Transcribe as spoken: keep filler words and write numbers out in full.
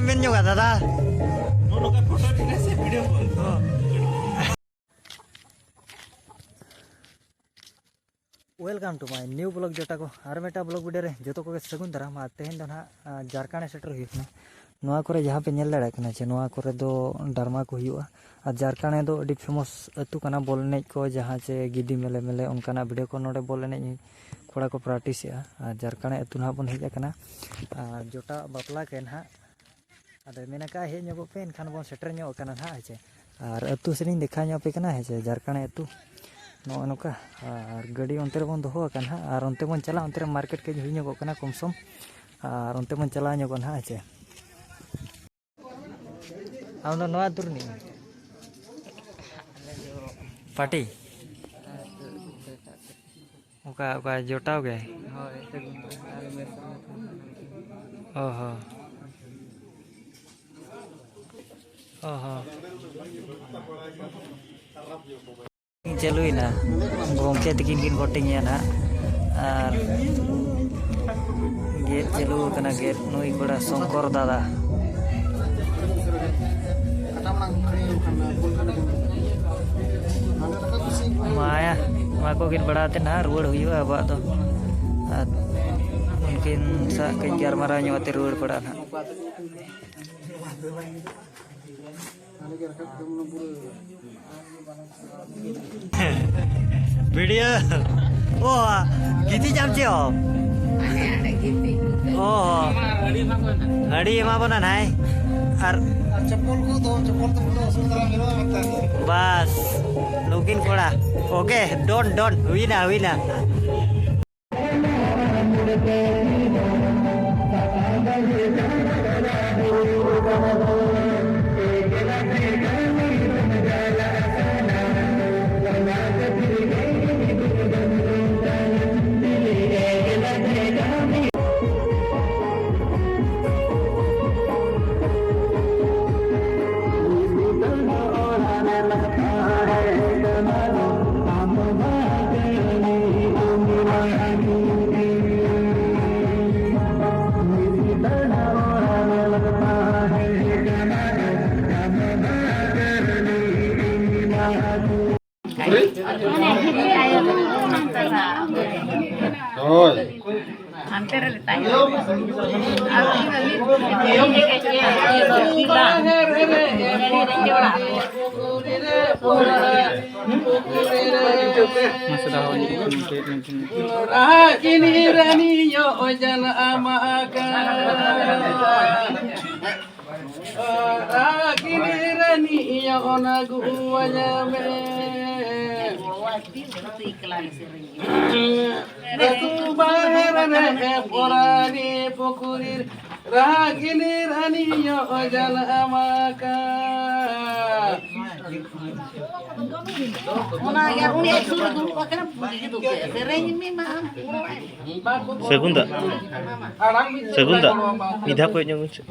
ᱢᱮᱱ ᱧᱚᱜᱟ ᱫᱟᱫᱟ᱾ ᱱᱚᱜᱼᱚ ᱱᱚᱝᱠᱟ ᱯᱷᱳᱴᱳ ᱨᱮ ᱥᱮ video call? Welcome to my new vlog ᱡᱚᱴᱟ ᱠᱚ, ᱟᱨ ᱢᱤᱫᱴᱟᱝ vlog video ᱨᱮ ᱡᱚᱛᱚ ᱠᱚᱜᱮ ᱥᱟᱹᱜᱩᱱ ᱫᱟᱨᱟᱢ᱾ ᱟᱨ ᱛᱮᱦᱮᱧ ᱫᱚ ᱱᱟᱦᱟᱜ, ᱟ, ᱡᱷᱟᱨᱠᱷᱚᱸᱰ ᱥᱮᱴᱮᱨ ᱦᱩᱭ ᱠᱟᱱᱟ᱾ ᱱᱚᱣᱟ ᱠᱚᱨᱮ ᱡᱟᱦᱟᱸ ᱯᱮ ᱧᱮᱞ ᱫᱟᱲᱮᱭᱟᱜ ᱠᱟᱱᱟ ᱡᱮ ᱱᱚᱣᱟ ᱠᱚᱨᱮ ᱫᱚ ᱰᱨᱟᱢᱟ ᱠᱚ ᱦᱩᱭᱩᱜᱼᱟ᱾ ᱟᱨ ᱡᱷᱟᱨᱠᱷᱚᱸᱰ ᱫᱚ ᱟᱹᱰᱤ famous ᱟᱹᱛᱩ ᱠᱟᱱᱟ ᱵᱚᱞ ᱮᱱᱮᱡ ᱠᱚ, ᱡᱟᱦᱟᱸ ᱪᱮ ᱜᱤᱫᱤ ᱢᱮᱞᱮ ᱢᱮᱞᱮ ᱚᱱᱠᱟᱱᱟᱜ ᱵᱷᱤᱰᱤᱭᱳ ᱠᱚ ᱱᱚᱰᱮ ᱵᱚᱞ ᱮᱱᱮᱡ ᱠᱚᱲᱟ ᱠᱚ practice ᱮᱜᱼᱟ᱾ ᱟᱨ ᱡᱷᱟᱨᱠᱷᱚᱸᱰ ᱟᱹᱛᱩ ᱱᱟᱦᱟᱜ ᱵᱚᱱ ᱦᱮᱡ ᱟᱠᱟᱱᱟ᱾ ᱟᱨ ᱡᱚᱴᱟ ᱵᱟᱯᱞᱟ ᱠᱮ ᱱᱟᱦᱟᱜ ᱟᱫᱚᱭ ᱢᱮᱱ ᱟᱠᱟᱫᱼᱟ, "ᱦᱮᱡ ᱧᱚᱜᱚᱜ ᱯᱮ, ᱮᱱᱠᱷᱟᱱ ᱵᱚᱱ ᱥᱮᱴᱮᱨ ᱧᱚᱜ ᱟᱠᱟᱱᱟ ᱱᱟᱦᱟᱜ", ᱦᱮᱸ ᱪᱮ᱾ ᱟᱨ ᱟᱹᱛᱩ ᱥᱮᱫ ᱞᱤᱧ ᱫᱮᱠᱷᱟᱣ ᱧᱚᱜ ᱟᱯᱮ ᱠᱟᱱᱟ, ᱦᱮᱸ ᱪᱮ, ᱡᱷᱟᱨᱠᱷᱚᱸᱰ ᱟᱹᱛᱩ ᱱᱚᱜᱼᱚ ᱱᱚᱝᱠᱟ᱾ ᱟᱨ ᱜᱟᱹᱰᱤ ᱚᱱᱛᱮ ᱨᱮᱵᱚᱱ ᱫᱚᱦᱚ ᱟᱠᱟᱫ ᱱᱟᱦᱟᱜ, ᱟᱨ ᱚᱱᱛᱮ ᱵᱚᱱ ᱪᱟᱞᱟᱜᱼᱟ, ᱚᱱᱛᱮ ᱨᱮ ᱢᱟᱨᱠᱮᱴ ᱠᱟᱹᱡ ᱦᱩᱭ ᱧᱚᱜᱚᱜ ᱠᱟᱱᱟ ᱠᱚᱢ ᱥᱚᱢ, ᱟᱨ ᱚᱱᱛᱮ ᱵᱚᱱ ᱪᱟᱞᱟᱣ ᱧᱚᱜᱚᱜᱼᱟ ᱱᱟᱦᱟᱜ, ᱦᱮᱸ ᱪᱮ᱾ ᱟᱢ ᱫᱚ ᱱᱚᱣᱟ ᱟᱹᱛᱩ ᱨᱤᱱᱤᱡ? ᱯᱟᱴᱤ? ᱚᱠᱟ, ᱚᱠᱟ ᱡᱚᱴᱟᱣ ᱜᱮ? ᱦᱳᱭ, ᱥᱟᱹᱜᱩᱱ ᱫᱚ ᱟᱨ ᱢᱮᱥ ᱨᱮ᱾ ᱚ ᱦᱚᱸ᱾ ᱚ ᱦᱚᱸ᱾ ᱪᱟᱹᱞᱩᱭᱮᱱᱟ, ᱜᱚᱢᱠᱮ ᱛᱤᱠᱤᱱ ᱠᱤᱱ ᱠᱚᱴᱤᱝ ᱮᱫᱟ ᱱᱟᱦᱟᱜ᱾ ᱟᱨ ᱜᱮᱫ ᱪᱟᱹᱞᱩ ᱟᱠᱟᱱᱟ, ᱜᱮᱫ ᱱᱩᱭ ᱠᱚᱲᱟ ᱥᱚᱝᱠᱚᱨ ᱫᱟᱫᱟ᱾ ᱢᱟᱭᱟ, ᱱᱚᱣᱟ ᱠᱚ ᱜᱮᱫ ᱵᱟᱲᱟ ᱠᱟᱛᱮ ᱱᱟᱦᱟᱜ ᱨᱩᱣᱟᱹᱲ ᱦᱩᱭᱩᱜᱼᱟ ᱟᱵᱚᱣᱟᱜ ᱫᱚ᱾ ᱟᱨ ᱩᱱᱠᱤᱱ ᱥᱟᱶ ᱠᱟᱹᱡ ᱜᱟᱞᱢᱟᱨᱟᱣ ᱧᱚᱜ ᱠᱟᱛᱮ ᱨᱩᱣᱟᱹᱲ ᱯᱟᱲᱟᱜᱼᱟ ᱱᱟᱦᱟᱜ᱾ ᱵᱷᱤᱰᱤᱭᱳ᱾ ᱚ, ᱜᱤᱛᱤᱡ ᱟᱢ ᱪᱮᱫ ᱦᱚᱸ? ᱚ, ᱟᱹᱰᱤ ᱮᱢᱟ ᱵᱚᱱᱟ ᱱᱟᱭ᱾ ᱟᱨ ᱪᱚᱯᱚᱞ ᱠᱚ ᱫᱚ, ᱪᱚᱯᱚᱞ ᱛᱮ ᱵᱚᱞᱚ ᱚᱥᱩᱵᱤᱫᱷᱟ ᱵᱟᱝ ᱦᱩᱭᱩᱜᱼᱟ ᱢᱮᱱᱛᱮ᱾ ᱵᱟᱥ, ᱱᱩᱠᱤᱱ ᱠᱚᱲᱟ᱾ ᱳᱠᱮ, ᱰᱚᱱ, ᱰᱚᱱ, ᱦᱩᱭᱱᱟ, ᱦᱩᱭᱱᱟ᱾ ᱦᱳᱭ᱾ ᱦᱟᱱᱛᱮ ᱨᱮ ᱞᱮᱛᱟᱭ᱾ ᱨᱟᱦᱟ ᱠᱤᱱᱤ ᱨᱟᱱᱤ ᱭᱚ ᱡᱟᱱᱟᱢ ᱟᱠᱟᱱ᱾ ᱨᱟᱦᱟ ᱠᱤᱱᱤ ᱨᱟᱱᱤ ᱭᱚ ᱚᱱᱟ ᱜᱩᱣᱟᱧᱟ ᱢᱮ᱾ ᱨᱟᱥᱩ ᱵᱟᱦᱮᱨ ᱨᱮ ᱯᱚᱨᱟᱱᱤ ᱯᱩᱠᱩᱨᱤ ᱨᱮ᱾ ᱨᱟᱦᱟ ᱠᱤᱱᱤ ᱨᱟᱱᱤ ᱭᱚ ᱡᱟᱱᱟᱢ ᱟᱠᱟᱱ᱾ ᱚᱱᱟ ᱜᱮ, ᱟᱨ ᱩᱱᱤ ᱟᱡ ᱥᱩᱨ ᱨᱮ ᱫᱩᱲᱩᱵ ᱟᱠᱟᱱᱟ, ᱥᱮᱨᱮᱧ ᱢᱮ ᱢᱟ ᱟᱢ᱾ ᱥᱟᱹᱜᱩᱱ ᱫᱟ, ᱥᱟᱹᱜᱩᱱ ᱫᱟ, ᱢᱤᱫ ᱫᱷᱟᱣ ᱠᱚᱭᱚᱜ ᱧᱚᱜ ᱢᱮ ᱥᱮ᱾